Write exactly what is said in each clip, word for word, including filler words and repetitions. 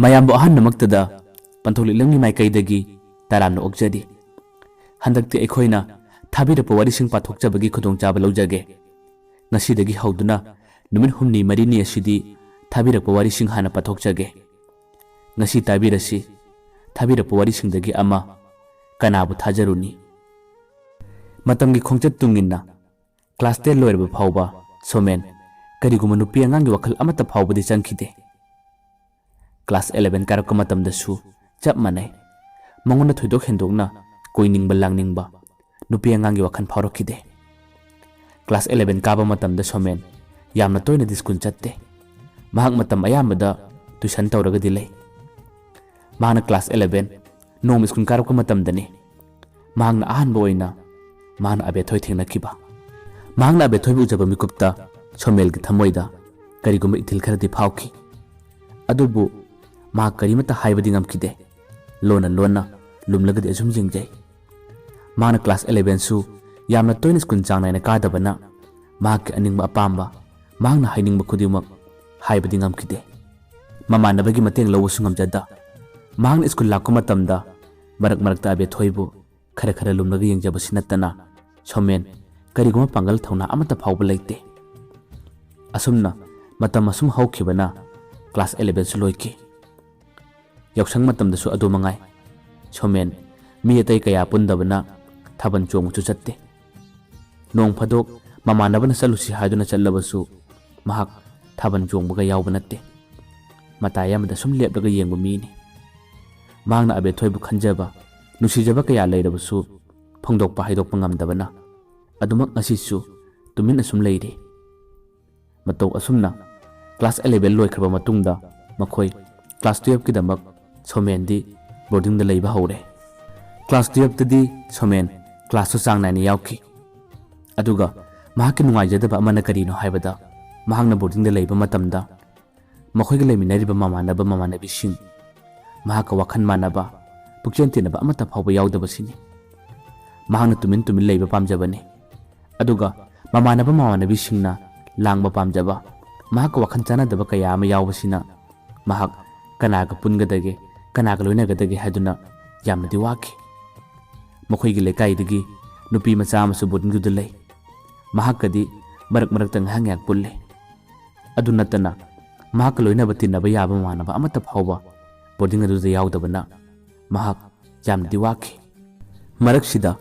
ꯃꯌꯥꯝꯕꯨ ꯑꯍꯥꯟꯕꯃꯛꯇꯗ ꯄꯟꯊꯧ ꯂꯤꯛꯂꯝꯒꯤ ꯃꯥꯏꯀꯩꯗꯒꯤ ꯇꯔꯥꯝꯅ ꯑꯣꯛꯆꯔꯤ꯫ ꯍꯟꯗꯛꯇꯤ ꯑꯩꯈꯣꯏꯅ ꯊꯥꯕꯤꯔꯛꯄ ꯋꯥꯔꯤꯁꯤꯡ ꯄꯥꯊꯣꯛꯆꯕꯒꯤ ꯈꯨꯗꯣꯡꯆꯥꯕ ꯂꯧꯖꯒꯦ꯫ ꯉꯁꯤꯗꯒꯤ ꯍꯧꯗꯨꯅ ꯅꯨꯃꯤꯠ ꯍꯨꯝꯅꯤ ꯃꯔꯤꯅꯤ ꯑꯁꯤꯗꯤ ꯊꯥꯕꯤꯔꯛꯄ ꯋꯥꯔꯤꯁꯤꯡ ꯍꯥꯟꯅ ꯄꯥꯊꯣꯛꯆꯒꯦ꯫ ꯉꯁꯤ ꯇꯥꯕꯤꯔꯁꯤ꯫ ꯊꯥꯕꯤꯔꯛꯄ ꯋꯥꯔꯤꯁꯤꯡꯗꯒꯤ ꯑꯃ, ꯀꯅꯥꯕꯨ ꯊꯥꯖꯔꯨꯅꯤ? ꯃꯇꯝꯒꯤ ꯈꯣꯡꯆꯠ ꯇꯨꯡ ꯏꯟꯅ class ten ꯂꯣꯏꯔꯕ ꯐꯥꯎꯕ ꯁꯣꯃꯦꯟ ꯀꯔꯤꯒꯨꯝꯕ ꯅꯨꯄꯤ ꯑꯉꯥꯡꯒꯤ ꯋꯥꯈꯜ ꯑꯃꯠꯇ ꯐꯥꯎꯕꯗꯤ ꯆꯪꯈꯤꯗꯦ꯫ Class eleven ꯀꯥꯔꯛꯄ ꯃꯇꯝꯗꯁꯨ ꯆꯞ ꯃꯥꯟꯅꯩ꯫ ꯃꯉꯣꯟꯗ ꯊꯣꯏꯗꯣꯛ ꯍꯦꯟꯗꯣꯛꯅ ꯀꯣꯏꯅꯤꯡꯕ ꯂꯥꯡꯅꯤꯡꯕ ꯅꯨꯄꯤ ꯑꯉꯥꯡꯒꯤ ꯋꯥꯈꯜ ꯐꯥꯎꯔꯛꯈꯤꯗꯦ꯫ Class eleven ꯀꯥꯕ ꯃꯇꯝꯗ ꯁꯣꯃꯦꯟ ꯌꯥꯝꯅ ꯇꯣꯏꯅꯗꯤ ꯁ꯭ꯀꯨꯜ ꯆꯠꯇꯦ꯫ ꯃꯍꯥꯛ ꯃꯇꯝ ꯑꯌꯥꯝꯕꯗ tuition ꯇꯧꯔꯒꯗꯤ ꯂꯩ꯫ ꯃꯍꯥꯛꯅ class eleven ꯅꯣꯡꯃ ꯁ꯭ꯀꯨꯜ ꯀꯥꯔꯛꯄ ꯃꯇꯝꯗꯅꯤ ꯃꯍꯥꯛꯅ ꯑꯍꯥꯟꯕ ꯑꯣꯏꯅ ꯃꯍꯥꯛꯅ ꯑꯕꯦꯊꯣꯏ ꯊꯦꯡꯅꯈꯤꯕ꯫ ꯃꯍꯥꯛꯅ ꯑꯕꯦꯊꯣꯏꯕꯨ ꯎꯖꯕ ꯃꯤꯀꯨꯞꯇ ꯁꯣꯃꯦꯜꯒꯤ ꯊꯃꯣꯏꯗ ꯀꯔꯤꯒꯨꯝꯕ ꯏꯊꯤꯜ ꯈꯔꯗꯤ ꯐꯥꯎꯈꯤ꯫ ꯑꯗꯨꯕꯨ ꯃꯍꯥꯛ ꯀꯔꯤꯃꯠꯇ ꯍꯥꯏꯕꯗꯤ ꯉꯝꯈꯤꯗꯦ꯫ ꯂꯣꯟꯅ ꯂꯣꯟꯅ ꯂꯨꯝꯂꯒꯗꯤ ꯑꯁꯨꯝ ꯌꯦꯡꯖꯩ꯫ ꯃꯍꯥꯛꯅ class eleven ꯁꯨ ꯌꯥꯝꯅ ꯇꯣꯏꯅ ꯁ꯭ꯀꯨꯜ ꯆꯥꯡ ꯅꯥꯏꯅ ꯀꯥꯗꯕꯅ ꯃꯍꯥꯛꯀꯤ ꯑꯅꯤꯡꯕ ꯑꯄꯥꯝꯕ, ꯃꯍꯥꯛꯅ ꯍꯥꯏꯅꯤꯡꯕ ꯈꯨꯗꯤꯡꯃꯛ ꯍꯥꯏꯕꯗꯤ ꯉꯝꯈꯤꯗꯦ꯫ ꯃꯃꯥꯟꯅꯕꯒꯤ ꯃꯇꯦꯡ ꯂꯧꯕꯁꯨ ꯉꯝꯖꯗ꯫ ꯃꯍꯥꯛꯅ ꯁ꯭ꯀꯨꯜ ꯂꯥꯛꯄ ꯃꯇꯝꯗ ꯃꯔꯛ ꯃꯔꯛꯇ ꯑꯕꯦꯊꯣꯏꯕꯨ ꯈꯔ ꯈꯔ ꯂꯨꯝꯂꯒ ꯌꯦꯡꯖꯕꯁꯤ ꯅꯠꯇꯅ ꯁꯣꯃꯦꯟ ꯀꯔꯤꯒꯨꯝꯕ ꯄꯥꯡꯒꯜ ꯊꯧꯅꯥ ꯑꯃꯠꯇ ꯐꯥꯎꯕ ꯂꯩꯇꯦ꯫ ꯑꯁꯨꯝꯅ ꯃꯇꯝ ꯑꯁꯨꯝ ꯍꯧꯈꯤꯕꯅ class eleven ꯁꯨ ꯂꯣꯏꯈꯤ꯫ ꯌꯥꯎꯁꯪ ꯃꯇꯝꯗꯁꯨ ꯑꯗꯨ ꯃꯉꯥꯏ꯫ ꯁꯣꯃꯦꯟ ꯃꯤ ꯑꯇꯩ ꯀꯌꯥ ꯄꯨꯟꯗꯕꯅ ꯊꯥꯕꯜ ꯆꯣꯡꯕꯁꯨ ꯆꯠꯇꯦ꯫ ꯅꯣꯡ ꯐꯥꯗꯣꯛ ꯃꯃꯥꯟꯅꯕꯅ ꯆꯠꯂꯨꯁꯤ ꯍꯥꯏꯗꯨꯅ ꯆꯠꯂꯕꯁꯨ ꯃꯍꯥꯛ ꯊꯥꯕꯜ ꯆꯣꯡꯕꯒ ꯌꯥꯎꯕ ꯅꯠꯇꯦ꯫ ꯃꯇꯥꯏ ꯑꯃꯗ ꯁꯨꯝ ꯂꯦꯞꯂꯒ ꯌꯦꯡꯕ ꯃꯤꯅꯤ꯫ ꯃꯍꯥꯛꯅ ꯑꯕꯦꯊꯣꯏꯕꯨ ꯈꯟꯖꯕ, ꯅꯨꯡꯁꯤꯖꯕ ꯀꯌꯥ ꯂꯩꯔꯕꯁꯨ ꯐꯣꯡꯗꯣꯛꯄ ꯍꯥꯏꯗꯣꯛꯄ ꯉꯝꯗꯕꯅ ꯑꯗꯨꯃꯛ ꯉꯁꯤꯁꯨ ꯇꯨꯃꯤꯟꯅ ꯁꯨꯝ ꯂꯩꯔꯤ꯫ ꯃꯇꯧ ꯑꯁꯨꯝꯅ class eleven ꯂꯣꯏꯈ꯭ꯔꯕ ꯃꯇꯨꯡꯗ ꯃꯈꯣꯏ class twelve ꯀꯤꯗꯃꯛ ꯁꯣꯃꯦꯟꯗꯤ boarding ꯗ ꯂꯩꯕ ꯍꯧꯔꯦ꯫ Class twelve ꯇꯗꯤ ꯁꯣꯃꯦꯟ class ꯁꯨ ꯆꯥꯡ ꯅꯥꯏꯅ ꯌꯥꯎꯈꯤ꯫ ꯑꯗꯨꯒ ꯃꯍꯥꯛꯀꯤ ꯅꯨꯡꯉꯥꯏꯖꯗꯕ ꯑꯃꯅ ꯀꯔꯤꯅꯣ ꯍꯥꯏꯕꯗ, ꯃꯍꯥꯛꯅ boarding ꯗ ꯂꯩꯕ ꯃꯇꯝꯗ ꯃꯈꯣꯏꯒ ꯂꯩꯃꯤꯟꯅꯔꯤꯕ ꯃꯃꯥꯟꯅꯕ ꯃꯃꯥꯟꯅꯕꯤꯁꯤꯡ ꯃꯍꯥꯛꯀ ꯋꯥꯈꯜ ꯃꯥꯟꯅꯕ, ꯄꯨꯛꯆꯦꯜ ꯇꯤꯟꯅꯕ ꯑꯃꯠꯇ ꯐꯥꯎꯕ ꯌꯥꯎꯗꯕꯁꯤꯅꯤ꯫ ꯃꯍꯥꯛꯅ ꯇꯨꯃꯤꯟ ꯇꯨꯃꯤꯟ ꯂꯩꯕ ꯄꯥꯝꯖꯕꯅꯤ꯫ ꯑꯗꯨꯒ ꯃꯃꯥꯟꯅꯕ ꯃꯃꯥꯟꯅꯕꯤꯁꯤꯡꯅ ꯂꯥꯡꯕ ꯄꯥꯝꯖꯕ, ꯃꯍꯥꯛꯀ ꯋꯥꯈꯜ ꯆꯥꯟꯅꯗꯕ ꯀꯌꯥ ꯑꯃ ꯌꯥꯎꯕꯁꯤꯅ ꯃꯍꯥꯛ ꯀꯅꯥꯒ ꯄꯨꯟꯒꯗꯒꯦ, ꯀꯅꯥꯒ ꯂꯣꯏꯅꯒꯗꯒꯦ ꯍꯥꯏꯗꯨꯅ ꯌꯥꯝꯅꯗꯤ ꯋꯥꯈꯤ꯫ ꯃꯈꯣꯏꯒꯤ ꯂꯩꯀꯥꯏꯗꯒꯤ ꯅꯨꯄꯤ ꯃꯆꯥ ꯑꯃꯁꯨ ꯕꯣꯔꯗꯤꯡꯗꯨꯗ ꯂꯩ꯫ ꯃꯍꯥꯛꯀꯗꯤ ꯃꯔꯛ ꯃꯔꯛꯇ ꯉꯥꯏꯍꯥꯛ ꯉꯥꯏꯍꯥꯛ ꯄꯨꯜꯂꯤ꯫ ꯑꯗꯨ ꯅꯠꯇꯅ ꯃꯍꯥꯛꯀ ꯂꯣꯏꯅꯕ ꯇꯤꯟꯅꯕ ꯌꯥꯕ ꯃꯃꯥꯟꯅꯕ ꯑꯃꯠꯇ ꯐꯥꯎꯕ ꯕꯣꯔꯗꯤꯡ ꯑꯗꯨꯗ ꯌꯥꯎꯗꯕꯅ ꯃꯍꯥꯛ ꯌꯥꯝꯅꯗꯤ ꯋꯥꯈꯤ꯫ ꯃꯔꯛꯁꯤꯗ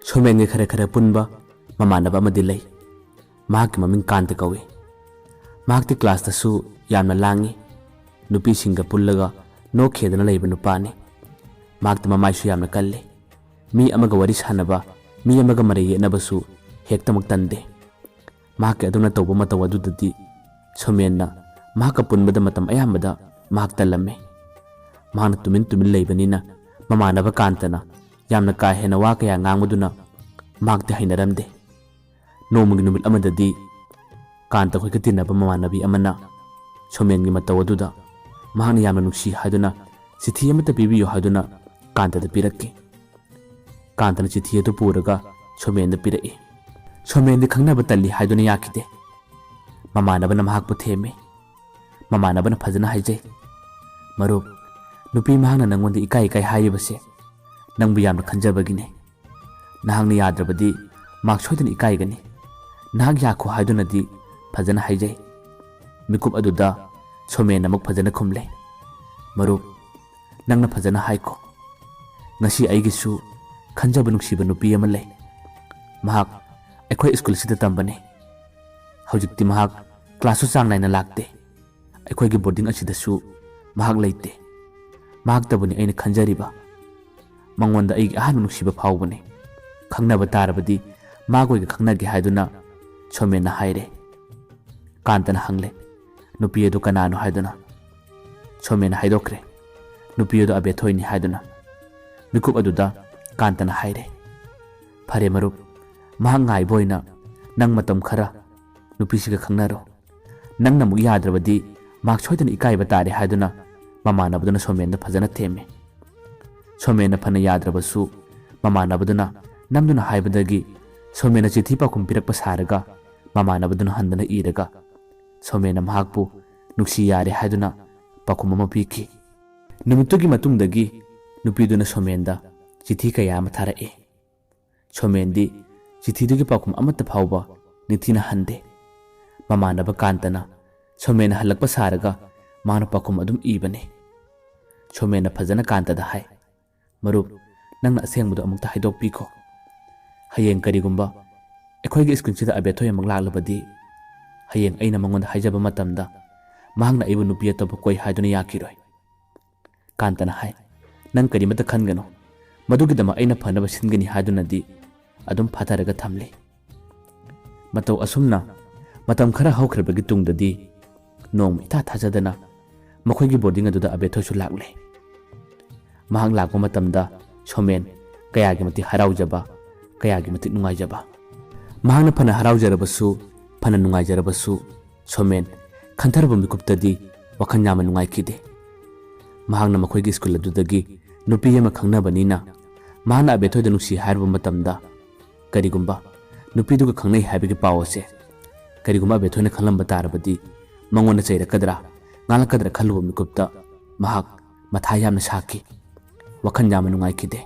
ꯁꯣꯃꯦꯟꯒ ꯈꯔ ꯈꯔ ꯄꯨꯟꯕ ꯃꯃꯥꯟꯅꯕ ꯑꯃꯗꯤ ꯂꯩ꯫ ꯃꯍꯥꯛꯀꯤ ꯃꯃꯤꯡ ꯀꯥꯟꯇ ꯀꯧꯏ꯫ ꯃꯍꯥꯛꯇꯤ ꯀ꯭ꯂꯥꯁꯇꯁꯨ ꯌꯥꯝꯅ ꯂꯥꯡꯏ꯫ ꯅꯨꯄꯤꯁꯤꯡꯒ ꯄꯨꯜꯂꯒ ꯅꯣꯛꯈꯦꯗꯅ ꯂꯩꯕ ꯅꯨꯄꯥꯅꯤ꯫ ꯃꯍꯥꯛꯇꯤ ꯃꯃꯥꯏꯁꯨ ꯌꯥꯝꯅ ꯀꯜꯂꯤ꯫ ꯃꯤ ꯑꯃꯒ ꯋꯥꯔꯤ ꯁꯥꯟꯅꯕ, ꯃꯤ ꯑꯃꯒ ꯃꯔꯩ ꯌꯦꯠꯅꯕꯁꯨ ꯍꯦꯛꯇꯃꯛ ꯇꯟꯗꯦ꯫ ꯃꯍꯥꯛꯀꯤ ꯑꯗꯨꯅ ꯇꯧꯕ ꯃꯇꯧ ꯑꯗꯨꯗꯗꯤ ꯁꯣꯃꯦꯟꯅ ꯃꯍꯥꯛꯀ ꯄꯨꯟꯕꯗ ꯃꯇꯝ ꯑꯌꯥꯝꯕꯗ ꯃꯍꯥꯛ ꯇꯜꯂꯝꯃꯤ꯫ ꯃꯍꯥꯛꯅ ꯇꯨꯃꯤꯟ ꯇꯨꯃꯤꯟ ꯂꯩꯕꯅꯤꯅ ꯃꯃꯥꯟꯅꯕ ꯀꯥꯟꯇꯅ ꯌꯥꯝꯅ ꯀꯥ ꯍꯦꯟꯅ ꯋꯥ ꯀꯌꯥ ꯉꯥꯡꯕꯗꯨꯅ ꯃꯍꯥꯛꯇꯤ ꯍꯩꯅꯔꯝꯗꯦ꯫ ꯅꯣꯡꯃꯒꯤ ꯅꯨꯃꯤꯠ ꯑꯃꯗꯗꯤ ꯀꯥꯟꯇ ꯈꯣꯏꯒ ꯇꯤꯟꯅꯕ ꯃꯃꯥꯟꯅꯕꯤ ꯑꯃꯅ ꯁꯣꯃꯦꯟꯒꯤ ꯃꯇꯧ ꯑꯗꯨꯗ ꯃꯍꯥꯛꯅ ꯌꯥꯝꯅ ꯅꯨꯡꯁꯤ ꯍꯥꯏꯗꯨꯅ ꯆꯤꯊꯤ ꯑꯃꯠꯇ ꯄꯤꯕꯤꯌꯨ ꯍꯥꯏꯗꯨꯅ ꯀꯥꯟꯇꯗ ꯄꯤꯔꯛꯈꯤ꯫ ꯀꯥꯟꯇꯅ ꯆꯤꯊꯤ ꯑꯗꯨ ꯄꯨꯔꯒ ꯁꯣꯃꯦꯟꯗ ꯄꯤꯔꯛꯏ꯫ ꯁꯣꯃꯦꯟꯗꯤ ꯈꯪꯅꯕ ꯇꯜꯂꯤ ꯍꯥꯏꯗꯨꯅ ꯌꯥꯈꯤꯗꯦ꯫ ꯃꯃꯥꯟꯅꯕꯅ ꯃꯍꯥꯛꯄꯨ ꯊꯦꯝꯃꯤ꯫ ꯃꯃꯥꯟꯅꯕꯅ ꯐꯖꯅ ꯍꯥꯏꯖꯩ, "ꯃꯔꯨꯞ, ꯅꯨꯄꯤ ꯃꯍꯥꯛꯅ ꯅꯪꯉꯣꯟꯗ ꯏꯀꯥꯏ ꯏꯀꯥꯏ ꯍꯥꯏꯔꯤꯕꯁꯦ ꯅꯪꯕꯨ ꯌꯥꯝꯅ ꯈꯟꯖꯕꯒꯤꯅꯦ꯫ ꯅꯍꯥꯛꯅ ꯌꯥꯗ꯭ꯔꯕꯗꯤ ꯃꯍꯥꯛ ꯁꯣꯏꯗꯅ ꯏꯀꯥꯏꯒꯅꯤ꯫ ꯅꯍꯥꯛ ꯌꯥꯈꯣ" ꯍꯥꯏꯗꯨꯅꯗꯤ ꯐꯖꯅ ꯍꯥꯏꯖꯩ꯫ ꯃꯤꯀꯨꯞ ꯑꯗꯨꯗ ꯁꯣꯃꯦꯟꯅ ꯑꯃꯨꯛ ꯐꯖꯅ ꯈꯨꯝꯂꯦ, "ꯃꯔꯨꯞ, ꯅꯪꯅ ꯐꯖꯅ ꯍꯥꯏꯀꯣ꯫ ꯉꯁꯤ ꯑꯩꯒꯤꯁꯨ ꯈꯟꯖꯕ ꯅꯨꯡꯁꯤꯕ ꯅꯨꯄꯤ ꯑꯃ ꯂꯩ꯫ ꯃꯍꯥꯛ ꯑꯩꯈꯣꯏ ꯁ꯭ꯀꯨꯜꯁꯤꯗ ꯇꯝꯕꯅꯤ꯫ ꯍꯧꯖꯤꯛꯇꯤ ꯃꯍꯥꯛ ꯀ꯭ꯂꯥꯁꯁꯨ ꯆꯥꯡ ꯅꯥꯏꯅ ꯂꯥꯛꯇꯦ꯫ ꯑꯩꯈꯣꯏꯒꯤ ꯕꯣꯔꯗꯤꯡ ꯑꯁꯤꯗꯁꯨ ꯃꯍꯥꯛ ꯂꯩꯇꯦ꯫ ꯃꯍꯥꯛꯇꯕꯨꯅꯤ ꯑꯩꯅ ꯈꯟꯖꯔꯤꯕ꯫ ꯃꯉꯣꯟꯗ ꯑꯩꯒꯤ ꯑꯍꯥꯟꯕ ꯅꯨꯡꯁꯤꯕ ꯐꯥꯎꯕꯅꯤ꯫ ꯈꯪꯅꯕ ꯇꯥꯔꯕꯗꯤ ꯃꯥꯒ ꯑꯣꯏꯒ ꯈꯪꯅꯒꯦ" ꯍꯥꯏꯗꯨꯅ ꯁꯣꯃꯦꯟꯅ ꯍꯥꯏꯔꯦ꯫ ꯀꯥꯟꯇꯅ ꯍꯪꯂꯦ, "ꯅꯨꯄꯤ ꯑꯗꯨ ꯀꯅꯥꯅꯣ?" ꯍꯥꯏꯗꯨꯅ꯫ ꯁꯣꯃꯦꯟꯅ ꯍꯥꯏꯗꯣꯛꯈ꯭ꯔꯦ, "ꯅꯨꯄꯤ ꯑꯗꯨ ꯑꯕꯦꯊꯣꯏꯅꯤ" ꯍꯥꯏꯗꯨꯅ꯫ ꯃꯤꯀꯨꯞ ꯑꯗꯨꯗ ꯀꯥꯟꯇꯅ ꯍꯥꯏꯔꯦ, "ꯐꯔꯦ ꯃꯔꯨꯞ, ꯃꯍꯥꯛ ꯉꯥꯏꯕ ꯑꯣꯏꯅ ꯅꯪ ꯃꯇꯝ ꯈꯔ ꯅꯨꯄꯤꯁꯤꯒ ꯈꯪꯅꯔꯣ꯫ ꯅꯪꯅ ꯑꯃꯨꯛ ꯌꯥꯗ꯭ꯔꯕꯗꯤ ꯃꯍꯥꯛ ꯁꯣꯏꯗꯅ ꯏꯀꯥꯏꯕ ꯇꯥꯔꯦ" ꯍꯥꯏꯗꯨꯅ ꯃꯃꯥꯟꯅꯕꯗꯨꯅ ꯁꯣꯃꯦꯟꯗ ꯐꯖꯅ ꯊꯦꯝꯃꯤ꯫ ꯁꯣꯃꯦꯟꯅ ꯐꯅ ꯌꯥꯗ꯭ꯔꯕꯁꯨ ꯃꯃꯥꯟꯅꯕꯗꯨꯅ ꯅꯝꯗꯨꯅ ꯍꯥꯏꯕꯗꯒꯤ ꯁꯣꯃꯦꯟꯅ ꯆꯤꯊꯤ ꯄꯥꯎꯈꯨꯝ ꯄꯤꯔꯛꯄ ꯁꯥꯔꯒ ꯃꯃꯥꯟꯅꯕꯗꯨꯅ ꯍꯟꯗꯅ ꯏꯔꯒ ꯁꯣꯃꯦꯟꯅ ꯃꯍꯥꯛꯄꯨ ꯅꯨꯡꯁꯤ ꯌꯥꯔꯦ ꯍꯥꯏꯗꯨꯅ ꯄꯥꯎꯈꯨꯝ ꯑꯃ ꯄꯤꯈꯤ꯫ ꯅꯨꯃꯤꯠꯇꯨꯒꯤ ꯃꯇꯨꯡꯗꯒꯤ ꯅꯨꯄꯤꯗꯨꯅ ꯁꯣꯃꯦꯟꯗ ꯆꯤꯊꯤ ꯀꯌꯥ ꯑꯃ ꯊꯥꯔꯛꯏ꯫ ꯁꯣꯃꯦꯟꯗꯤ ꯆꯤꯊꯤꯗꯨꯒꯤ ꯄꯥꯎꯈꯨꯝ ꯑꯃꯠꯇ ꯐꯥꯎꯕ ꯅꯤꯡꯊꯤꯅ ꯍꯟꯗꯦ꯫ ꯃꯃꯥꯟꯅꯕ ꯀꯥꯟꯇꯅ ꯁꯣꯃꯦꯟꯅ ꯍꯜꯂꯛꯄ ꯁꯥꯔꯒ ꯃꯥꯅ ꯄꯥꯎꯈꯨꯝ ꯑꯗꯨꯝ ꯏꯕꯅꯤ꯫ ꯁꯣꯃꯦꯟꯅ ꯐꯖꯅ ꯀꯥꯟꯇꯗ ꯍꯥꯏ, "ꯃꯔꯨꯞ, ꯅꯪꯅ ꯑꯁꯦꯡꯕꯗꯣ ꯑꯃꯨꯛꯇ ꯍꯥꯏꯗꯣꯛꯄꯤꯈꯣ꯫ ꯍꯌꯦꯡ ꯀꯔꯤꯒꯨꯝꯕ ꯑꯩꯈꯣꯏꯒꯤ ꯁ꯭ꯀꯨꯜꯁꯤꯗ ꯑꯕꯦꯊꯣꯏ ꯑꯃꯨꯛ ꯂꯥꯛꯂꯕꯗꯤ, ꯍꯌꯦꯡ ꯑꯩꯅ ꯃꯉꯣꯟꯗ ꯍꯥꯏꯖꯕ ꯃꯇꯝꯗ ꯃꯍꯥꯛꯅ ꯑꯩꯕꯨ ꯅꯨꯄꯤ ꯑꯇꯣꯞꯄ ꯀꯣꯏ ꯍꯥꯏꯗꯨꯅ ꯌꯥꯈꯤꯔꯣꯏ꯫" ꯀꯥꯟꯇꯅ ꯍꯥꯏ, "ꯅꯪ ꯀꯔꯤꯃꯠꯇ ꯈꯟꯒꯅꯨ, ꯃꯗꯨꯒꯤꯗꯃꯛ ꯑꯩꯅ ꯐꯅꯕ ꯁꯤꯟꯒꯅꯤ" ꯍꯥꯏꯗꯨꯅꯗꯤ ꯑꯗꯨꯝ ꯐꯥꯊꯔꯒ ꯊꯝꯂꯤ꯫ ꯃꯇꯧ ꯑꯁꯨꯝꯅ ꯃꯇꯝ ꯈꯔ ꯍꯧꯈ꯭ꯔꯕꯒꯤ ꯇꯨꯡꯗꯗꯤ ꯅꯣꯡꯃ ꯏꯊꯥ ꯊꯥꯖꯗꯅ ꯃꯈꯣꯏꯒꯤ ꯕꯣꯔꯗꯤꯡ ꯑꯗꯨꯗ ꯑꯕꯦꯊꯣꯏꯁꯨ ꯂꯥꯛꯂꯦ꯫ ꯃꯍꯥꯛ ꯂꯥꯛꯄ ꯃꯇꯝꯗ ꯁꯣꯃꯦꯟ ꯀꯌꯥꯒꯤ ꯃꯇꯤꯛ ꯍꯔꯥꯎꯖꯕ, ꯀꯌꯥꯒꯤ ꯃꯇꯤꯛ ꯅꯨꯡꯉꯥꯏꯖꯕ꯫ ꯃꯍꯥꯛꯅ ꯐꯅ ꯍꯔꯥꯎꯖꯔꯕꯁꯨ, ꯐꯅ ꯅꯨꯡꯉꯥꯏꯖꯔꯕꯁꯨ, ꯁꯣꯃꯦꯟ ꯈꯟꯊꯔꯕ ꯃꯤꯀꯨꯞꯇꯗꯤ ꯋꯥꯈꯜ ꯌꯥꯝꯅ ꯅꯨꯡꯉꯥꯏꯈꯤꯗꯦ꯫ ꯃꯍꯥꯛꯅ ꯃꯈꯣꯏꯒꯤ ꯁ꯭ꯀꯨꯜ ꯑꯗꯨꯗꯒꯤ ꯅꯨꯄꯤ ꯑꯃ ꯈꯪꯅꯕꯅꯤꯅ ꯃꯍꯥꯛꯅ ꯑꯕꯦꯊꯣꯏꯗ ꯅꯨꯡꯁꯤ ꯍꯥꯏꯔꯨꯕ ꯃꯇꯝꯗ, ꯀꯔꯤꯒꯨꯝꯕ ꯅꯨꯄꯤꯗꯨꯒ ꯈꯪꯅꯩ ꯍꯥꯏꯕꯒꯤ ꯄꯥꯎ ꯑꯁꯦ ꯀꯔꯤꯒꯨꯝꯕ ꯑꯕꯦꯊꯣꯏꯅ ꯈꯪꯂꯝꯕ ꯇꯥꯔꯕꯗꯤ ꯃꯉꯣꯟꯗ ꯆꯩꯔꯛꯀꯗ꯭ꯔꯥ, ꯉꯥꯡꯂꯛꯀꯗ꯭ꯔꯥ ꯈꯜꯂꯨꯕ ꯃꯤꯀꯨꯞꯇ ꯃꯍꯥꯛ ꯃꯊꯥ ꯌꯥꯝꯅ ꯁꯥꯈꯤ꯫ ꯋꯥꯈꯜ ꯌꯥꯝꯅ ꯅꯨꯡꯉꯥꯏꯈꯤꯗꯦ꯫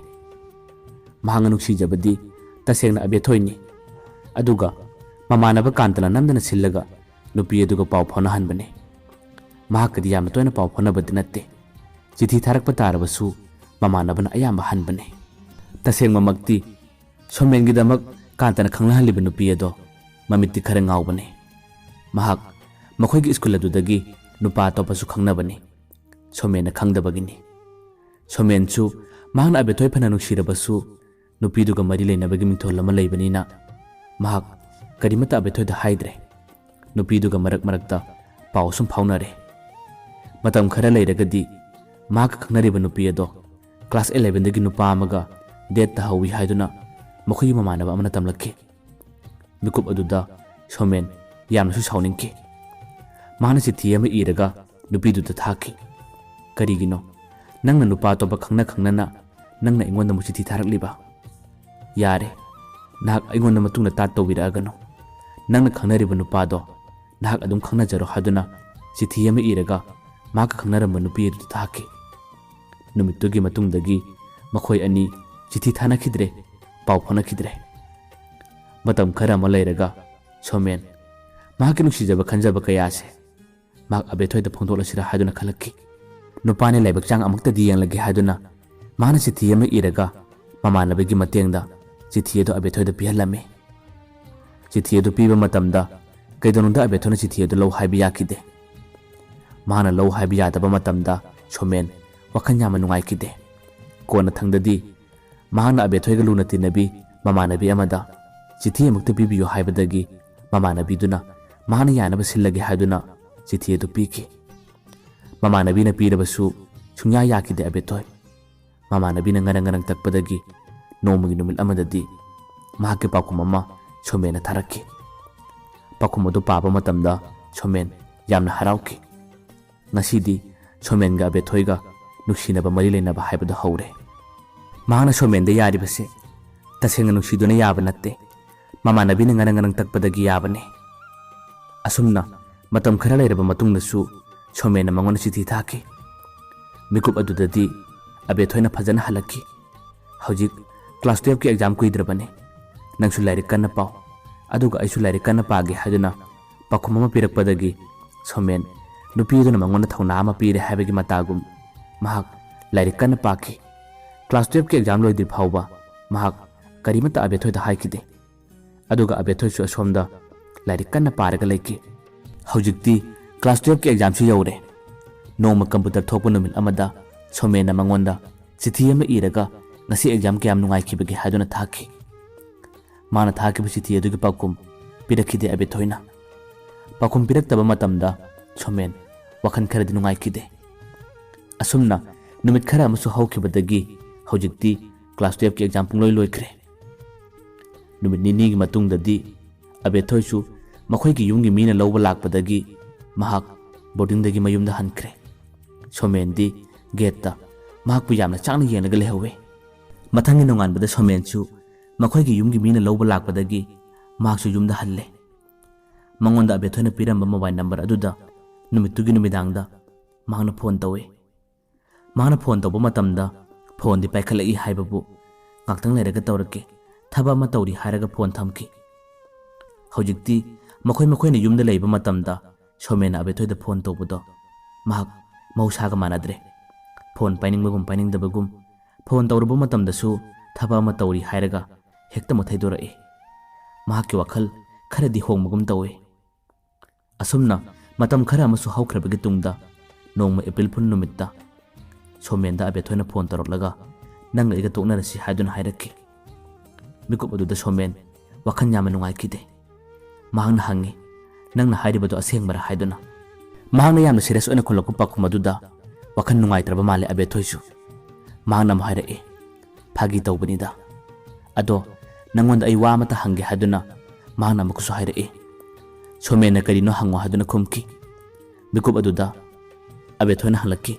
ꯃꯍꯥꯛꯅ ꯅꯨꯡꯁꯤꯖꯕꯗꯤ ꯇꯁꯦꯡꯅ ꯑꯕꯦꯊꯣꯏꯅꯤ꯫ ꯑꯗꯨꯒ ꯃꯃꯥꯟꯅꯕ ꯀꯥꯟꯇꯅ ꯅꯝꯗꯅ ꯁꯤꯜꯂꯒ ꯅꯨꯄꯤ ꯑꯗꯨꯒ ꯄꯥꯎ ꯐꯥꯎꯅꯍꯟꯕꯅꯤ꯫ ꯃꯍꯥꯛꯀꯗꯤ ꯌꯥꯝꯅ ꯇꯣꯏꯅ ꯄꯥꯎ ꯐꯥꯎꯅꯕꯗꯤ ꯅꯠꯇꯦ꯫ ꯆꯤꯊꯤ ꯊꯥꯔꯛꯄ ꯇꯥꯔꯕꯁꯨ ꯃꯃꯥꯟꯅꯕꯅ ꯑꯌꯥꯝꯕ ꯍꯟꯕꯅꯤ꯫ ꯇꯁꯦꯡꯕꯃꯛꯇꯤ ꯁꯣꯃꯦꯟꯒꯤꯗꯃꯛ ꯀꯥꯟꯇꯅ ꯈꯪꯅꯍꯜꯂꯤꯕ ꯅꯨꯄꯤ ꯑꯗꯣ ꯃꯃꯤꯠꯇꯤ ꯈꯔ ꯉꯥꯎꯕꯅꯤ꯫ ꯃꯍꯥꯛ ꯃꯈꯣꯏꯒꯤ ꯁ꯭ꯀꯨꯜ ꯑꯗꯨꯗꯒꯤ ꯅꯨꯄꯥ ꯑꯇꯣꯞꯄꯁꯨ ꯈꯪꯅꯕꯅꯤ꯫ ꯁꯣꯃꯦꯟꯅ ꯈꯪꯗꯕꯒꯤꯅꯤ꯫ ꯁꯣꯃꯦꯟꯁꯨ ꯃꯍꯥꯛꯅ ꯑꯕꯦꯊꯣꯏ ꯐꯅ ꯅꯨꯡꯁꯤꯔꯕꯁꯨ ꯅꯨꯄꯤꯗꯨꯒ ꯃꯔꯤ ꯂꯩꯅꯕꯒꯤ ꯃꯤꯡꯊꯣꯜ ꯑꯃ ꯂꯩꯕꯅꯤꯅ ꯃꯍꯥꯛ ꯀꯔꯤꯃꯠꯇ ꯑꯕꯦꯊꯣꯏꯗ ꯍꯥꯏꯗ꯭ꯔꯦ꯫ ꯅꯨꯄꯤꯗꯨꯒ ꯃꯔꯛ ꯃꯔꯛꯇ ꯄꯥꯎ ꯁꯨꯝ ꯐꯥꯎꯅꯔꯦ꯫ ꯃꯇꯝ ꯈꯔ ꯂꯩꯔꯒꯗꯤ ꯃꯍꯥꯛꯀ ꯈꯪꯅꯔꯤꯕ ꯅꯨꯄꯤ ꯑꯗꯣ ꯀ꯭ꯂꯥꯁ ꯑꯦꯂꯦꯚꯦꯟꯗꯒꯤ ꯅꯨꯄꯥ ꯑꯃꯒ ꯗꯦꯠ ꯇꯧꯍꯧꯏ ꯍꯥꯏꯗꯨꯅ ꯃꯈꯣꯏꯒꯤ ꯃꯃꯥꯟꯅꯕ ꯑꯃꯅ ꯇꯝꯂꯛꯈꯤ꯫ ꯃꯤꯀꯨꯞ ꯑꯗꯨꯗ ꯁꯣꯃꯦꯟ ꯌꯥꯝꯅꯁꯨ ꯁꯥꯎꯅꯤꯡꯈꯤ꯫ ꯃꯍꯥꯛꯅ ꯆꯤꯊꯤ ꯑꯃ ꯏꯔꯒ ꯅꯨꯄꯤꯗꯨꯗ ꯊꯥꯈꯤ꯫ "ꯀꯔꯤꯒꯤꯅꯣ ꯅꯪꯅ ꯅꯨꯄꯥ ꯑꯇꯣꯞꯄ ꯈꯪꯅ ꯈꯪꯅꯅ ꯅꯪꯅ ꯑꯩꯉꯣꯟꯗ ꯑꯃꯨꯛ ꯆꯤꯊꯤ ꯊꯥꯔꯛꯂꯤꯕ? ꯌꯥꯔꯦ, ꯅꯍꯥꯛ ꯑꯩꯉꯣꯟꯗ ꯃꯇꯨꯡꯗ ꯇꯥꯠ ꯇꯧꯕꯤꯔꯛꯑꯒꯅꯨ꯫ ꯅꯪꯅ ꯈꯪꯅꯔꯤꯕ ꯅꯨꯄꯥꯗꯣ ꯅꯍꯥꯛ ꯑꯗꯨꯝ ꯈꯪꯅꯖꯔꯣ" ꯍꯥꯏꯗꯨꯅ ꯆꯤꯊꯤ ꯑꯃ ꯏꯔꯒ ꯃꯍꯥꯛꯀ ꯈꯪꯅꯔꯝꯕ ꯅꯨꯄꯤ ꯑꯗꯨꯗ ꯊꯥꯈꯤ꯫ ꯅꯨꯃꯤꯠꯇꯨꯒꯤ ꯃꯇꯨꯡꯗꯒꯤ ꯃꯈꯣꯏ ꯑꯅꯤ ꯆꯤꯊꯤ ꯊꯥꯅꯈꯤꯗ꯭ꯔꯦ, ꯄꯥꯎ ꯐꯥꯎꯅꯈꯤꯗ꯭ꯔꯦ꯫ ꯃꯇꯝ ꯈꯔ ꯑꯃ ꯂꯩꯔꯒ ꯁꯣꯃꯦꯟ ꯃꯍꯥꯛꯀꯤ ꯅꯨꯡꯁꯤꯖꯕ ꯈꯟꯖꯕ ꯀꯌꯥꯁꯦ ꯃꯍꯥꯛ ꯑꯕꯦꯊꯣꯏꯗ ꯐꯣꯡꯗꯣꯛꯂꯁꯤꯔꯥ ꯍꯥꯏꯗꯨꯅ ꯈꯜꯂꯛꯈꯤ꯫ ꯅꯨꯄꯥꯅꯤ ꯂꯥꯏꯕꯛ ꯆꯥꯡ ꯑꯃꯨꯛꯇꯗꯤ ꯌꯦꯡꯂꯒꯦ ꯍꯥꯏꯗꯨꯅ ꯃꯍꯥꯛꯅ ꯆꯤꯊꯤ ꯑꯃ ꯏꯔꯒ ꯃꯃꯥꯟꯅꯕꯤꯒꯤ ꯃꯇꯦꯡꯗ ꯆꯤꯊꯤ ꯑꯗꯨ ꯑꯕꯦꯊꯣꯏꯗ ꯄꯤꯍꯜꯂꯝꯃꯤ꯫ ꯆꯤꯊꯤ ꯑꯗꯨ ꯄꯤꯕ ꯃꯇꯝꯗ ꯀꯩꯗꯧꯅꯨꯡꯗ ꯑꯕꯦꯊꯣꯏꯅ ꯆꯤꯊꯤ ꯑꯗꯨ ꯂꯧ ꯍꯥꯏꯕ ꯌꯥꯈꯤꯗꯦ꯫ ꯃꯍꯥꯛꯅ ꯂꯧ ꯍꯥꯏꯕ ꯌꯥꯗꯕ ꯃꯇꯝꯗ ꯁꯣꯃꯦꯟ ꯋꯥꯈꯜ ꯌꯥꯝꯅ ꯅꯨꯡꯉꯥꯏꯈꯤꯗꯦ꯫ ꯀꯣꯟꯅꯊꯪꯗꯗꯤ ꯃꯍꯥꯛꯅ ꯑꯕꯦꯊꯣꯏꯒ ꯂꯨꯅ ꯇꯤꯟꯅꯕꯤ ꯃꯃꯥꯟꯅꯕꯤ ꯑꯃꯗ ꯆꯤꯊꯤ ꯑꯃꯨꯛꯇ ꯄꯤꯕꯤꯌꯨ ꯍꯥꯏꯕꯗꯒꯤ ꯃꯃꯥꯟꯅꯕꯤꯗꯨꯅ ꯃꯍꯥꯛꯅ ꯌꯥꯅꯕ ꯁꯤꯜꯂꯒꯦ ꯍꯥꯏꯗꯨꯅ ꯆꯤꯊꯤ ꯑꯗꯨ ꯄꯤꯈꯤ꯫ ꯃꯃꯥꯟꯅꯕꯤꯅ ꯄꯤꯔꯕꯁꯨ ꯁꯨꯡꯌꯥ ꯌꯥꯈꯤꯗꯦ ꯑꯕꯦꯊꯣꯏ꯫ ꯃꯃꯥꯟꯅꯕꯤꯅ ꯉꯔꯪ ꯉꯔꯪ ꯇꯛꯄꯗꯒꯤ ꯅꯣꯡꯃꯒꯤ ꯅꯨꯃꯤꯠ ꯑꯃꯗꯗꯤ ꯃꯍꯥꯛꯀꯤ ꯄꯥꯎꯈꯨꯝ ꯑꯃ ꯁꯣꯃꯦꯟꯅ ꯊꯥꯔꯛꯈꯤ꯫ ꯄꯥꯎꯈꯨꯝ ꯑꯗꯨ ꯄꯥꯕ ꯃꯇꯝꯗ ꯁꯣꯃꯦꯟ ꯌꯥꯝꯅ ꯍꯔꯥꯎꯈꯤ꯫ ꯉꯁꯤꯗꯤ ꯁꯣꯃꯦꯟꯒ ꯑꯕꯦꯊꯣꯏꯒ ꯅꯨꯡꯁꯤꯅꯕ ꯃꯔꯤ ꯂꯩꯅꯕ ꯍꯥꯏꯕꯗꯨ ꯍꯧꯔꯦ꯫ ꯃꯍꯥꯛꯅ ꯁꯣꯃꯦꯟꯗ ꯌꯥꯔꯤꯕꯁꯦ ꯇꯁꯦꯡꯅ ꯅꯨꯡꯁꯤꯗꯨꯅ ꯌꯥꯕ ꯅꯠꯇꯦ, ꯃꯃꯥꯟꯅꯕꯤꯅ ꯉꯔꯪ ꯉꯔꯪ ꯇꯛꯄꯗꯒꯤ ꯌꯥꯕꯅꯤ꯫ ꯑꯁꯨꯝꯅ ꯃꯇꯝ ꯈꯔ ꯂꯩꯔꯕ ꯃꯇꯨꯡꯗꯁꯨ ꯁꯣꯃꯦꯟꯅ ꯃꯉꯣꯟꯗ ꯆꯤꯊꯤ ꯊꯥꯈꯤ꯫ ꯃꯤꯀꯨꯞ ꯑꯗꯨꯗꯗꯤ ꯑꯕꯦꯊꯣꯏꯅ ꯐꯖꯅ ꯍꯜꯂꯛꯈꯤ꯫ "ꯍꯧꯖꯤꯛ ꯀ꯭ꯂꯥꯁ ꯇꯨꯌꯦꯜꯐꯀꯤ ꯑꯦꯛꯖꯥꯝ ꯀꯨꯏꯗ꯭ꯔꯕꯅꯤ꯫ ꯅꯪꯁꯨ ꯂꯥꯏꯔꯤꯛ ꯀꯟꯅ ꯄꯥꯎ, ꯑꯗꯨꯒ ꯑꯩꯁꯨ ꯂꯥꯏꯔꯤꯛ ꯀꯟꯅ ꯄꯥꯒꯦ" ꯍꯥꯏꯗꯨꯅ ꯄꯥꯎꯈꯨꯝ ꯑꯃ ꯄꯤꯔꯛꯄꯗꯒꯤ ꯁꯣꯃꯦꯟ ꯅꯨꯄꯤ ꯑꯗꯨꯅ ꯃꯉꯣꯟꯗ ꯊꯧꯅꯥ ꯑꯃ ꯄꯤꯔꯦ ꯍꯥꯏꯕꯒꯤ ꯃꯇꯥꯒꯨꯝ ꯃꯍꯥꯛ ꯂꯥꯏꯔꯤꯛ ꯀꯟꯅ ꯄꯥꯈꯤ꯫ ꯀ꯭ꯂꯥꯁ ꯇꯨꯌꯦꯜꯐꯀꯤ ꯑꯦꯛꯖꯥꯝ ꯂꯣꯏꯗ꯭ꯔꯤ ꯐꯥꯎꯕ ꯃꯍꯥꯛ ꯀꯔꯤꯃꯠꯇ ꯑꯕꯦꯊꯣꯏꯗ ꯍꯥꯏꯈꯤꯗꯦ꯫ ꯑꯗꯨꯒ ꯑꯕꯦꯊꯣꯏꯁꯨ ꯑꯁꯣꯝꯗ ꯂꯥꯏꯔꯤꯛ ꯀꯟꯅ ꯄꯥꯔꯒ ꯂꯩꯈꯤ꯫ ꯍꯧꯖꯤꯛꯇꯤ ꯀ꯭ꯂꯥꯁ ꯇꯨꯌꯦꯜꯐꯀꯤ ꯑꯦꯛꯖꯥꯝꯁꯨ ꯌꯧꯔꯦ꯫ ꯅꯣꯡꯃ ꯀꯝꯄ꯭ꯌꯨꯇꯔ ꯊꯣꯛꯄ ꯅꯨꯃꯤꯠ ꯑꯃꯗ ꯁꯣꯃꯦꯟꯅ ꯃꯉꯣꯟꯗ ꯆꯤꯊꯤ ꯑꯃ ꯏꯔꯒ ꯉꯁꯤ ꯑꯦꯛꯖꯥꯝ ꯀꯌꯥꯝ ꯅꯨꯡꯉꯥꯏꯈꯤꯕꯒꯦ ꯍꯥꯏꯗꯨꯅ ꯊꯥꯈꯤ꯫ ꯃꯥꯅ ꯊꯥꯈꯤꯕ ꯆꯤꯊꯤ ꯑꯗꯨꯒꯤ ꯄꯥꯎꯈꯨꯝ ꯄꯤꯔꯛꯈꯤꯗꯦ ꯑꯕꯦꯊꯣꯏꯅ꯫ ꯄꯥꯎꯈꯨꯝ ꯄꯤꯔꯛꯇꯕ ꯃꯇꯝꯗ ꯁꯣꯃꯦꯟ ꯋꯥꯈꯜ ꯈꯔꯗꯤ ꯅꯨꯡꯉꯥꯏꯈꯤꯗꯦ꯫ ꯑꯁꯨꯝꯅ ꯅꯨꯃꯤꯠ ꯈꯔ ꯑꯃꯁꯨ ꯍꯧꯈꯤꯕꯗꯒꯤ ꯍꯧꯖꯤꯛꯇꯤ ꯀ꯭ꯂꯥꯁ ꯇꯨꯌꯦꯜꯐꯀꯤ ꯑꯦꯛꯖꯥꯝ ꯄꯨꯡꯂꯣꯏ ꯂꯣꯏꯈ꯭ꯔꯦ꯫ ꯅꯨꯃꯤꯠ ꯅꯤꯅꯤꯒꯤ ꯃꯇꯨꯡꯗꯗꯤ ꯑꯕꯦꯊꯣꯏꯁꯨ ꯃꯈꯣꯏꯒꯤ ꯌꯨꯝꯒꯤ ꯃꯤꯅ ꯂꯧꯕ ꯂꯥꯛꯄꯗꯒꯤ ꯃꯍꯥꯛ ꯕꯣꯔꯗꯤꯡꯗꯒꯤ ꯃꯌꯨꯝꯗ ꯍꯟꯈ꯭ꯔꯦ꯫ ꯁꯣꯃꯦꯟꯗꯤ ꯒꯦꯠꯇ ꯃꯍꯥꯛꯄꯨ ꯌꯥꯝꯅ ꯆꯥꯛꯅ ꯌꯦꯡꯂꯒ ꯂꯩꯍꯧꯋꯤ꯫ ꯃꯊꯪꯒꯤ ꯅꯣꯡꯉꯥꯟꯕꯗ ꯁꯣꯃꯦꯟꯁꯨ ꯃꯈꯣꯏꯒꯤ ꯌꯨꯝꯒꯤ ꯃꯤꯅ ꯂꯧꯕ ꯂꯥꯛꯄꯗꯒꯤ ꯃꯍꯥꯛꯁꯨ ꯌꯨꯝꯗ ꯍꯜꯂꯦ꯫ ꯃꯉꯣꯟꯗ ꯑꯕꯦꯊꯣꯏꯅ ꯄꯤꯔꯝꯕ ꯃꯣꯕꯥꯏꯜ ꯅꯝꯕꯔ ꯑꯗꯨꯗ ꯅꯨꯃꯤꯠꯇꯨꯒꯤ ꯅꯨꯃꯤꯗꯥꯡꯗ ꯃꯍꯥꯛꯅ ꯐꯣꯟ ꯇꯧꯏ꯫ ꯃꯍꯥꯛꯅ ꯐꯣꯟ ꯇꯧꯕ ꯃꯇꯝꯗ ꯐꯣꯟꯗꯤ ꯄꯥꯏꯈꯠꯂꯛꯏ ꯍꯥꯏꯕꯕꯨ "ꯉꯥꯛꯇꯪ ꯂꯩꯔꯒ ꯇꯧꯔꯛꯀꯦ, ꯊꯕꯛ ꯑꯃ ꯇꯧꯔꯤ" ꯍꯥꯏꯔꯒ ꯐꯣꯟ ꯊꯝꯈꯤ꯫ ꯍꯧꯖꯤꯛꯇꯤ ꯃꯈꯣꯏ ꯃꯈꯣꯏꯅ ꯌꯨꯝꯗ ꯂꯩꯕ ꯃꯇꯝꯗ ꯁꯣꯃꯦꯟꯅ ꯑꯕꯦꯊꯣꯏꯗ ꯐꯣꯟ ꯇꯧꯕꯗꯣ ꯃꯍꯥꯛ ꯃꯍꯧꯁꯥꯒ ꯃꯥꯟꯅꯗ꯭ꯔꯦ꯫ ꯐꯣꯟ ꯄꯥꯏꯅꯤꯡꯕꯒꯨꯝ ꯄꯥꯏꯅꯤꯡꯗꯕꯒꯨꯝ, ꯐꯣꯟ ꯇꯧꯔꯨꯕ ꯃꯇꯝꯗꯁꯨ ꯊꯕꯛ ꯑꯃ ꯇꯧꯔꯤ ꯍꯥꯏꯔꯒ ꯍꯦꯛꯇ ꯃꯨꯠ ꯊꯩꯗꯣꯔꯛꯏ꯫ ꯃꯍꯥꯛꯀꯤ ꯋꯥꯈꯜ ꯈꯔꯗꯤ ꯍꯣꯡꯕꯒꯨꯝ ꯇꯧꯏ꯫ ꯑꯁꯨꯝꯅ ꯃꯇꯝ ꯈꯔ ꯑꯃꯁꯨ ꯍꯧꯈ꯭ꯔꯕꯒꯤ ꯇꯨꯡꯗ ꯅꯣꯡꯃ ꯑꯦꯄ꯭ꯔꯤꯜ ꯐꯨꯜ ꯅꯨꯃꯤꯠꯇ ꯁꯣꯃꯦꯟꯗ ꯑꯕꯦꯊꯣꯏꯅ ꯐꯣꯟ ꯇꯧꯔꯛꯂꯒ "ꯅꯪꯒ ꯑꯩꯒ ꯇꯣꯛꯅꯔꯁꯤ" ꯍꯥꯏꯗꯨꯅ ꯍꯥꯏꯔꯛꯈꯤ꯫ ꯃꯤꯀꯨꯞ ꯑꯗꯨꯗ ꯁꯣꯃꯦꯟ ꯋꯥꯈꯜ ꯌꯥꯝꯅ ꯅꯨꯡꯉꯥꯏꯈꯤꯗꯦ꯫ ꯃꯍꯥꯛꯅ ꯍꯪꯉꯤ, "ꯅꯪꯅ ꯍꯥꯏꯔꯤꯕꯗꯣ ꯑꯁꯦꯡꯕꯔꯥ?" ꯍꯥꯏꯗꯨꯅ꯫ ꯃꯍꯥꯛꯅ ꯌꯥꯝꯅ ꯁꯤꯔꯤꯌꯁ ꯑꯣꯏꯅ ꯈꯨꯝꯂꯛꯄ ꯄꯥꯎꯈꯨꯝ ꯑꯗꯨꯗ ꯋꯥꯈꯜ ꯅꯨꯡꯉꯥꯏꯇ꯭ꯔꯕ ꯃꯥꯜꯂꯦ ꯑꯕꯦꯊꯣꯏꯁꯨ꯫ ꯃꯍꯥꯛꯅ ꯑꯃꯨꯛ ꯍꯥꯏꯔꯛꯏ, "ꯐꯥꯒꯤ ꯇꯧꯕꯅꯤꯗ꯫ ꯑꯗꯣ ꯅꯪꯉꯣꯟꯗ ꯑꯩ ꯋꯥ ꯑꯃꯇ ꯍꯪꯒꯦ" ꯍꯥꯏꯗꯨꯅ ꯃꯍꯥꯛꯅ ꯑꯃꯨꯛꯀꯁꯨ ꯍꯥꯏꯔꯛꯏ꯫ ꯁꯣꯃꯦꯟꯅ "ꯀꯔꯤꯅꯣ ꯍꯪꯉꯣ" ꯍꯥꯏꯗꯨꯅ ꯈꯨꯝꯈꯤ꯫ ꯃꯤꯀꯨꯞ ꯑꯗꯨꯗ ꯑꯕꯦꯊꯣꯏꯅ ꯍꯪꯂꯛꯈꯤ,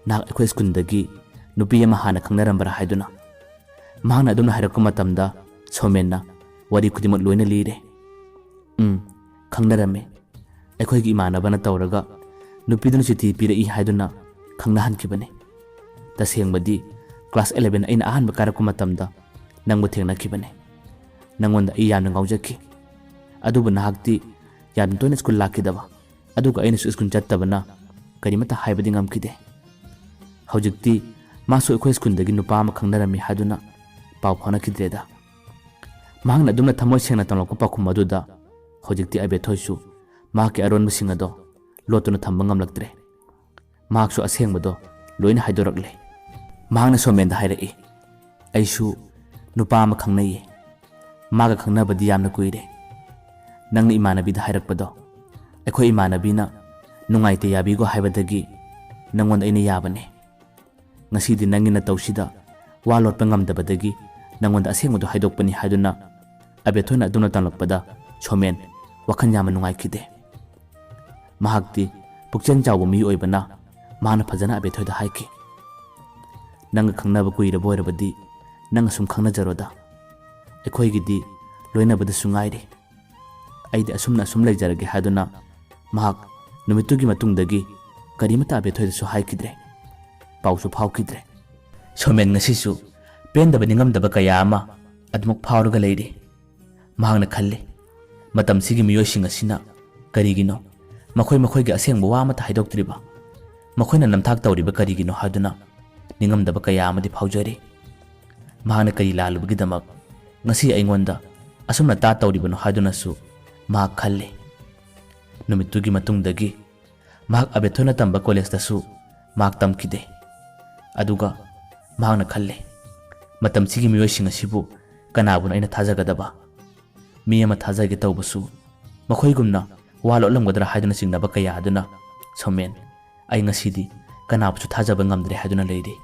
"ꯅꯍꯥꯛ ꯑꯩꯈꯣꯏ ꯁ꯭ꯀꯨꯜꯗꯒꯤ ꯅꯨꯄꯤ ꯑꯃ ꯍꯥꯟꯅ ꯈꯪꯅꯔꯝꯕ꯭ꯔꯥ?" ꯍꯥꯏꯗꯨꯅ꯫ ꯃꯍꯥꯛꯅ ꯑꯗꯨꯝꯅ ꯍꯥꯏꯔꯛꯄ ꯃꯇꯝꯗ ꯁꯣꯃꯦꯟꯅ ꯋꯥꯔꯤ ꯈꯨꯗꯤꯡꯃꯛ ꯂꯣꯏꯅ ꯂꯤꯔꯦ꯫ "ꯎꯝ, ꯈꯪꯅꯔꯝꯃꯤ꯫ ꯑꯩꯈꯣꯏꯒꯤ ꯏꯃꯥꯟꯅꯕꯅ ꯇꯧꯔꯒ ꯅꯨꯄꯤꯗꯨꯅ ꯆꯤꯊꯤ ꯄꯤꯔꯛꯏ ꯍꯥꯏꯗꯨꯅ ꯈꯪꯅꯍꯟꯈꯤꯕꯅꯤ꯫ ꯇꯁꯦꯡꯕꯗꯤ ꯀ꯭ꯂꯥꯁ ꯑꯦꯂꯦꯚꯦꯟ ꯑꯩꯅ ꯑꯍꯥꯟꯕ ꯀꯥꯔꯛꯄ ꯃꯇꯝꯗ ꯅꯪꯕꯨ ꯊꯦꯡꯅꯈꯤꯕꯅꯤ꯫ ꯅꯪꯉꯣꯟꯗ ꯑꯩ ꯌꯥꯝꯅ ꯉꯥꯎꯖꯈꯤ꯫ ꯑꯗꯨꯕꯨ ꯅꯍꯥꯛꯇꯤ ꯌꯥꯝꯅ ꯇꯣꯏꯅ ꯁ꯭ꯀꯨꯜ ꯂꯥꯛꯈꯤꯗꯕ, ꯑꯗꯨꯒ ꯑꯩꯅꯁꯨ ꯁ꯭ꯀꯨꯜ ꯆꯠꯇꯕꯅ ꯀꯔꯤꯃꯠꯇ ꯍꯥꯏꯕꯗꯤ ꯉꯝꯈꯤꯗꯦ꯫ ꯍꯧꯖꯤꯛꯇꯤ ꯃꯥꯁꯨ ꯑꯩꯈꯣꯏ ꯁ꯭ꯀꯨꯜꯗꯒꯤ ꯅꯨꯄꯥ ꯑꯃ ꯈꯪꯅꯔꯝꯃꯤ ꯍꯥꯏꯗꯨꯅ ꯄꯥꯎ ꯐꯥꯎꯅꯈꯤꯗ꯭ꯔꯦꯗ꯫" ꯃꯍꯥꯛꯅ ꯑꯗꯨꯝꯅ ꯊꯃꯣꯏ ꯁꯦꯡꯅ ꯇꯝꯂꯛꯄ ꯄꯥꯎꯈꯨꯝ ꯑꯗꯨꯗ ꯍꯧꯖꯤꯛꯇꯤ ꯑꯕꯦꯊꯣꯏꯁꯨ ꯃꯍꯥꯛꯀꯤ ꯑꯔꯣꯟꯕꯁꯤꯡ ꯑꯗꯣ ꯂꯣꯠꯇꯨꯅ ꯊꯝꯕ ꯉꯝꯂꯛꯇ꯭ꯔꯦ꯫ ꯃꯍꯥꯛꯁꯨ ꯑꯁꯦꯡꯕꯗꯣ ꯂꯣꯏꯅ ꯍꯥꯏꯗꯣꯔꯛꯂꯦ꯫ ꯃꯍꯥꯛꯅ ꯁꯣꯃꯦꯟꯗ ꯍꯥꯏꯔꯛꯏ, "ꯑꯩꯁꯨ ꯅꯨꯄꯥ ꯑꯃ ꯈꯪꯅꯩꯌꯦ꯫ ꯃꯥꯒ ꯈꯪꯅꯕꯗꯤ ꯌꯥꯝꯅ ꯀꯨꯏꯔꯦ꯫ ꯅꯪꯅ ꯏꯃꯥꯟꯅꯕꯤꯗ ꯍꯥꯏꯔꯛꯄꯗꯣ, ꯑꯩꯈꯣꯏ ꯏꯃꯥꯟꯅꯕꯤꯅ ꯅꯨꯡꯉꯥꯏꯇꯦ ꯌꯥꯕꯤꯒꯣ ꯍꯥꯏꯕꯗꯒꯤ ꯅꯪꯉꯣꯟꯗ ꯑꯩꯅ ꯌꯥꯕꯅꯦ꯫ ꯉꯁꯤꯗꯤ ꯅꯪꯒꯤ ꯅꯇꯧꯁꯤꯗ ꯋꯥ ꯂꯣꯠꯄ ꯉꯝꯗꯕꯗꯒꯤ ꯅꯪꯉꯣꯟꯗ ꯑꯁꯦꯡꯕꯗꯣ ꯍꯥꯏꯗꯣꯛꯄꯅꯤ" ꯍꯥꯏꯗꯨꯅ ꯑꯕꯦꯊꯣꯏꯅ ꯑꯗꯨꯝꯅ ꯇꯝꯂꯛꯄꯗ ꯁꯣꯃꯦꯟ ꯋꯥꯈꯜ ꯌꯥꯝꯅ ꯅꯨꯡꯉꯥꯏꯈꯤꯗꯦ꯫ ꯃꯍꯥꯛꯇꯤ ꯄꯨꯛꯆꯦꯜ ꯆꯥꯎꯕ ꯃꯤ ꯑꯣꯏꯕꯅ ꯃꯍꯥꯛꯅ ꯐꯖꯅ ꯑꯕꯦꯊꯣꯏꯗ ꯍꯥꯏꯈꯤ, "ꯅꯪꯒ ꯈꯪꯅꯕ ꯀꯨꯏꯔꯕ ꯑꯣꯏꯔꯕꯗꯤ ꯅꯪ ꯑꯁꯨꯝ ꯈꯪꯅꯖꯔꯣꯗ꯫ ꯑꯩꯈꯣꯏꯒꯤꯗꯤ ꯂꯣꯏꯅꯕꯗꯁꯨ ꯉꯥꯏꯔꯦ꯫ ꯑꯩꯗꯤ ꯑꯁꯨꯝꯅ ꯑꯁꯨꯝ ꯂꯩꯖꯔꯒꯦ" ꯍꯥꯏꯗꯨꯅ ꯃꯍꯥꯛ ꯅꯨꯃꯤꯠꯇꯨꯒꯤ ꯃꯇꯨꯡꯗꯒꯤ ꯀꯔꯤꯃꯠꯇ ꯑꯕꯦꯊꯣꯏꯗꯁꯨ ꯍꯥꯏꯈꯤꯗ꯭ꯔꯦ꯫ ꯄꯥꯎꯁꯨ ꯐꯥꯎꯈꯤꯗ꯭ꯔꯦ꯫ ꯁꯣꯃꯦꯟ ꯉꯁꯤꯁꯨ ꯄꯦꯟꯗꯕ ꯅꯤꯡꯉꯝꯗꯕ ꯀꯌꯥ ꯑꯃ ꯑꯗꯨꯃꯛ ꯐꯥꯎꯔꯒ ꯂꯩꯔꯤ꯫ ꯃꯍꯥꯛꯅ ꯈꯜꯂꯤ, "ꯃꯇꯝꯁꯤꯒꯤ ꯃꯤꯑꯣꯏꯁꯤꯡ ꯑꯁꯤꯅ ꯀꯔꯤꯒꯤꯅꯣ ꯃꯈꯣꯏ ꯃꯈꯣꯏꯒꯤ ꯑꯁꯦꯡꯕ ꯋꯥ ꯑꯃꯠꯇ ꯍꯥꯏꯗꯣꯛꯇ꯭ꯔꯤꯕ? ꯃꯈꯣꯏꯅ ꯅꯝꯊꯥꯛ ꯇꯧꯔꯤꯕ ꯀꯔꯤꯒꯤꯅꯣ?" ꯍꯥꯏꯗꯨꯅ ꯅꯤꯡꯉꯝꯗꯕ ꯀꯌꯥ ꯑꯃꯗꯤ ꯐꯥꯎꯖꯔꯤ꯫ ꯃꯍꯥꯛꯅ ꯀꯔꯤ ꯂꯥꯜꯂꯨꯕꯒꯤꯗꯃꯛ ꯉꯁꯤ ꯑꯩꯉꯣꯟꯗ ꯑꯁꯨꯝꯅ ꯇꯥ ꯇꯧꯔꯤꯕꯅꯣ ꯍꯥꯏꯗꯨꯅꯁꯨ ꯃꯍꯥꯛ ꯈꯜꯂꯤ꯫ ꯅꯨꯃꯤꯠꯇꯨꯒꯤ ꯃꯇꯨꯡꯗꯒꯤ ꯃꯍꯥꯛ ꯑꯕꯦꯊꯣꯏꯅ ꯇꯝꯕ ꯀꯣꯂꯦꯖꯇꯁꯨ ꯃꯍꯥꯛ ꯇꯝꯈꯤꯗꯦ꯫ ꯑꯗꯨꯒ ꯃꯍꯥꯛꯅ ꯈꯜꯂꯦ, "ꯃꯇꯝꯁꯤꯒꯤ ꯃꯤꯑꯣꯏꯁꯤꯡ ꯑꯁꯤꯕꯨ ꯀꯅꯥꯕꯨꯅ ꯑꯩꯅ ꯊꯥꯖꯒꯗꯕ? ꯃꯤ ꯑꯃ ꯊꯥꯖꯒꯦ ꯇꯧꯕꯁꯨ ꯃꯈꯣꯏꯒꯨꯝꯅ ꯋꯥ ꯂꯣꯠꯂꯝꯒꯗ꯭ꯔꯥ?" ꯍꯥꯏꯗꯨꯅ ꯆꯤꯡꯅꯕ ꯀꯌꯥ ꯑꯗꯨꯅ, "ꯁꯣꯃꯦꯟ, ꯑꯩ ꯉꯁꯤꯗꯤ ꯀꯅꯥꯕꯨꯁꯨ ꯊꯥꯖꯕ ꯉꯝꯗ꯭ꯔꯦ" ꯍꯥꯏꯗꯨꯅ ꯂꯩꯔꯤ꯫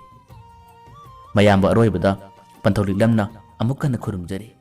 ꯃꯌꯥꯝꯕ ꯑꯔꯣꯏꯕꯗ ꯄꯟꯊꯧ ꯂꯤꯛꯂꯝꯅ ꯑꯃꯨꯛ ꯍꯟꯅ ꯈꯨꯔꯨꯝꯖꯔꯤ꯫